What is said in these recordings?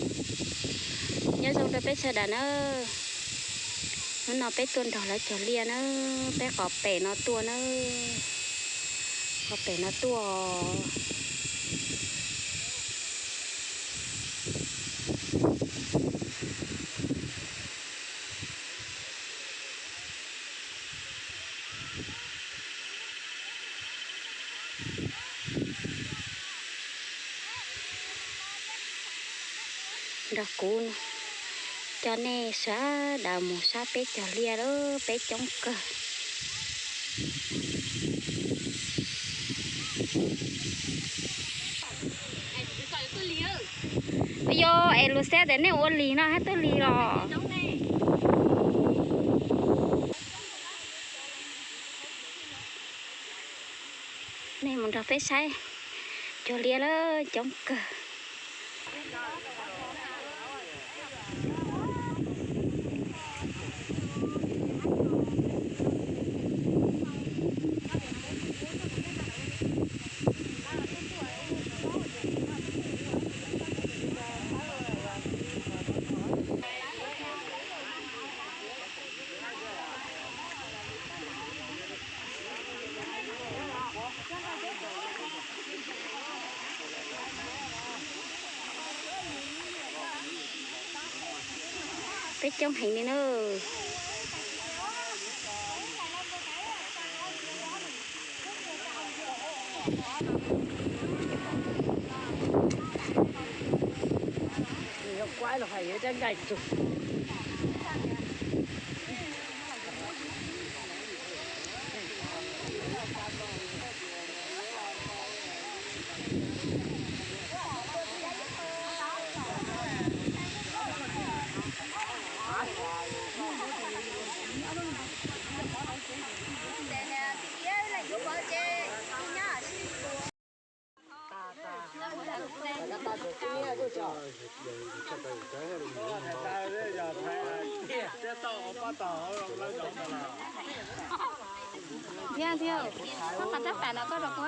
Nyob zoo rau peb sawv daws na. Hnub no peb tuaj nrog lawv cog liaj na, peb qhov pem no tuaj na, qhov pem no tuaj. Nrog kuv coj nej sawv daws mus saib peb cog liaj lawm, peb coob kawg. Yog es lus xeb tias nej ua lig no hab tuaj lig los. Nej mus nrog peb saib cog liaj lawm, coob kawg. Peb coob heev li na. Yog thiab, koj qhov tab pam no koj rau kuv.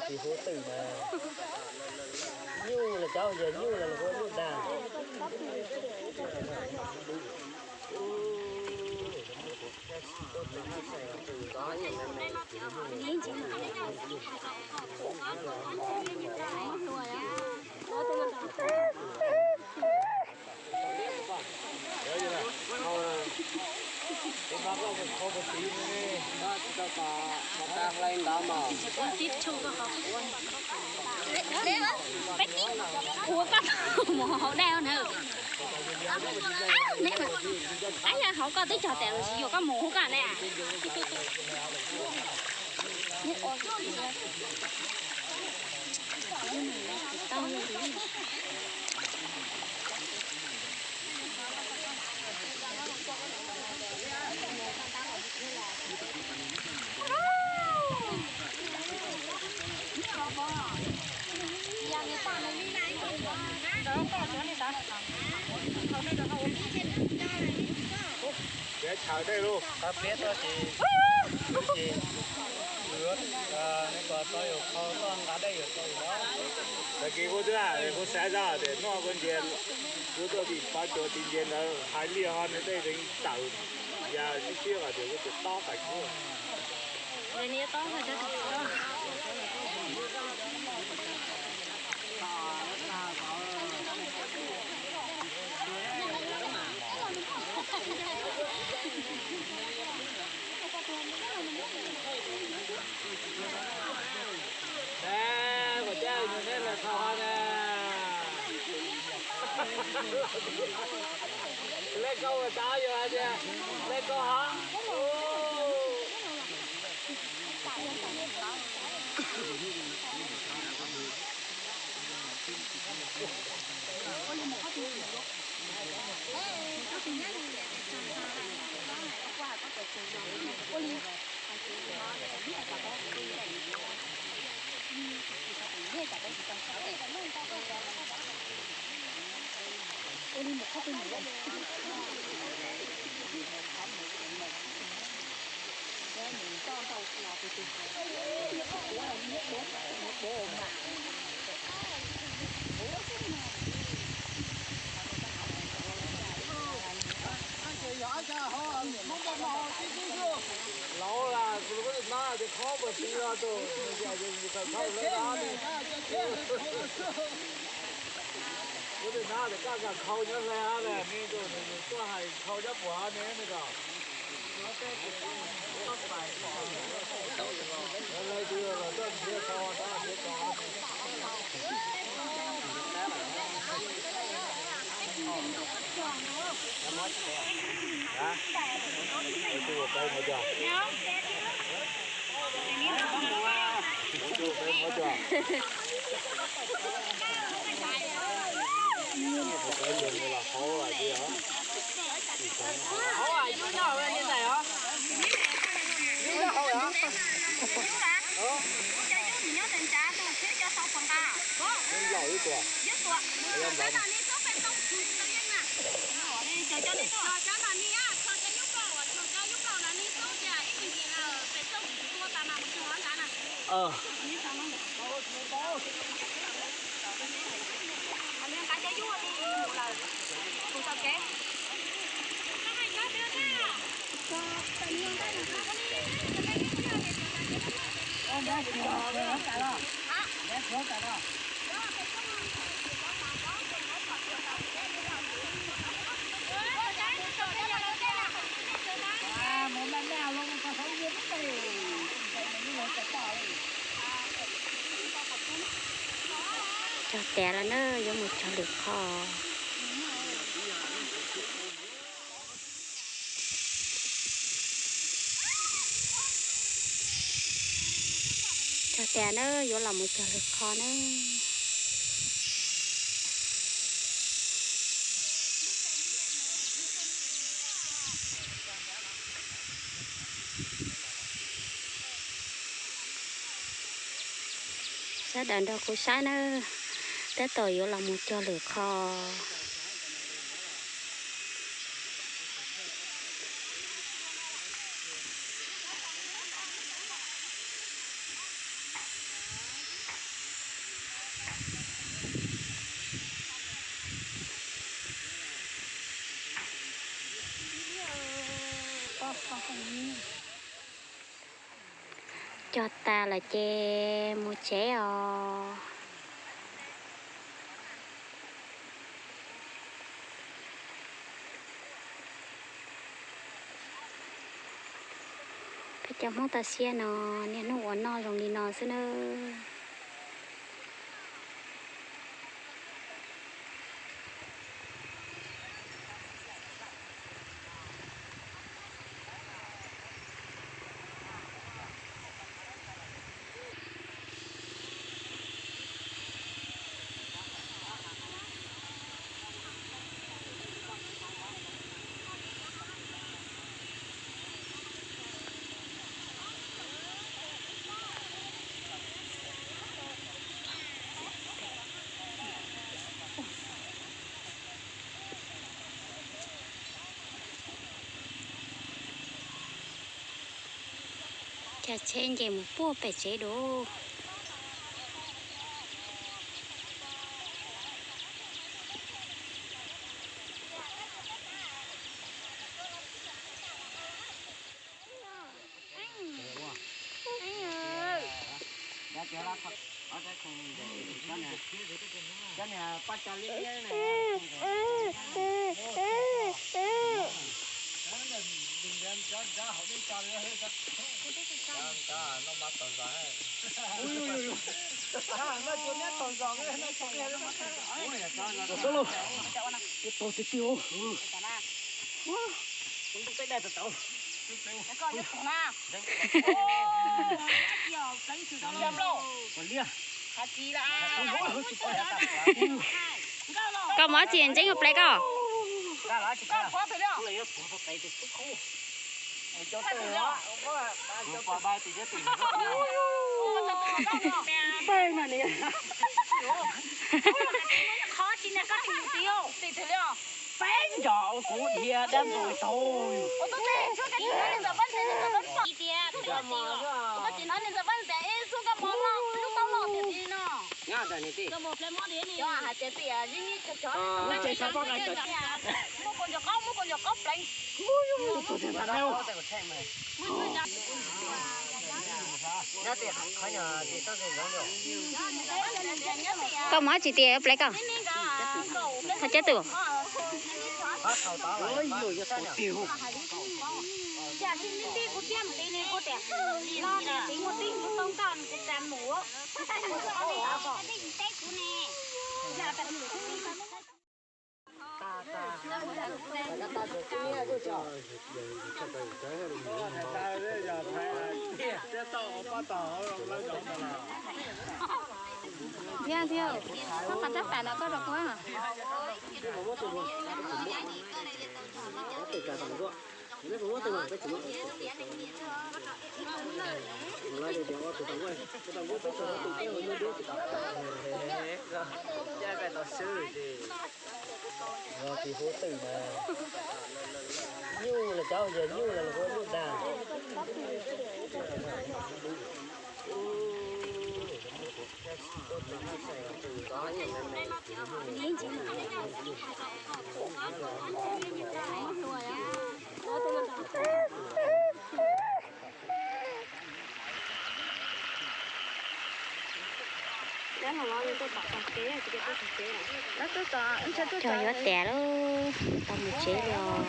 Tsis huv twm na. Nyuj los cov yog nyuj los huv nyuj dag. Ua koj mus hauv daj na. Ab, yog hauv koj twb cog tas los tsis yuav koj mus hauv koj na. Tag kis kuv twb hais kuv xav zog tias noj kuv ntsia, kuv tuaj tim pov cuag tim ntsia ntawd hais liaj ho nws tej teev tawm ya sib siab tias kuv tus tob qais kuv. Kuv cab nej los tau ne. Lej koj ua tau yog hais tias lej koj hov. Laus las kuv tus nab tias khau pas tiv los tus, kuv tus nab tias kaj kas khau nyob hle hab ne, nws tuaj hais khau nyob puas hab ne, nws kom Cog tas lawm na, yuav mus cog lwm qho. Cog tas na, yuav los mus cog lwm qho na. Sawv daws nrog kuv saib nawb, tab tom yuav los mus cog lwm qho. Cog tas lawm ces mus tsev os. Peb cov Hmoob toj siab no niaj hnub ua noj zoo li no xwb nawb. Cab tsheb nce mus puag pem tsev dua. Tau lauj, tau tiag tiag. Koj mus txiv ntseeb ua plev koj. Nco kuv dhia dab ntxuag tau. Koj mob tsis tias plev koj. Koj cab tus. Yog thiab, koj qhov tab tam no koj rau kuv. Tis huv twm na, nyuj los cov yog nyuj los kuv nyuj dag. Cog yuav tas lawm, tau mus tsev li os.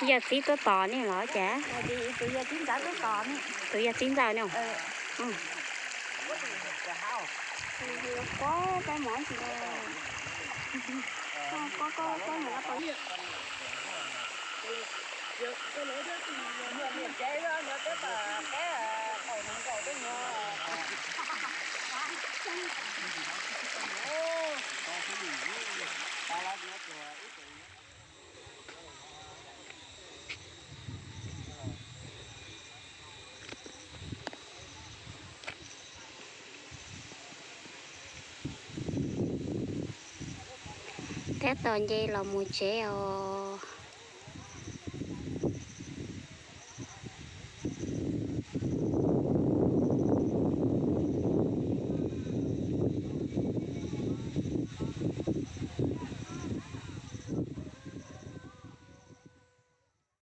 Yog txiv tuaj tos nej los cas? Tus yog txiv ntxawm no. Tab tom nce los mus tsev os.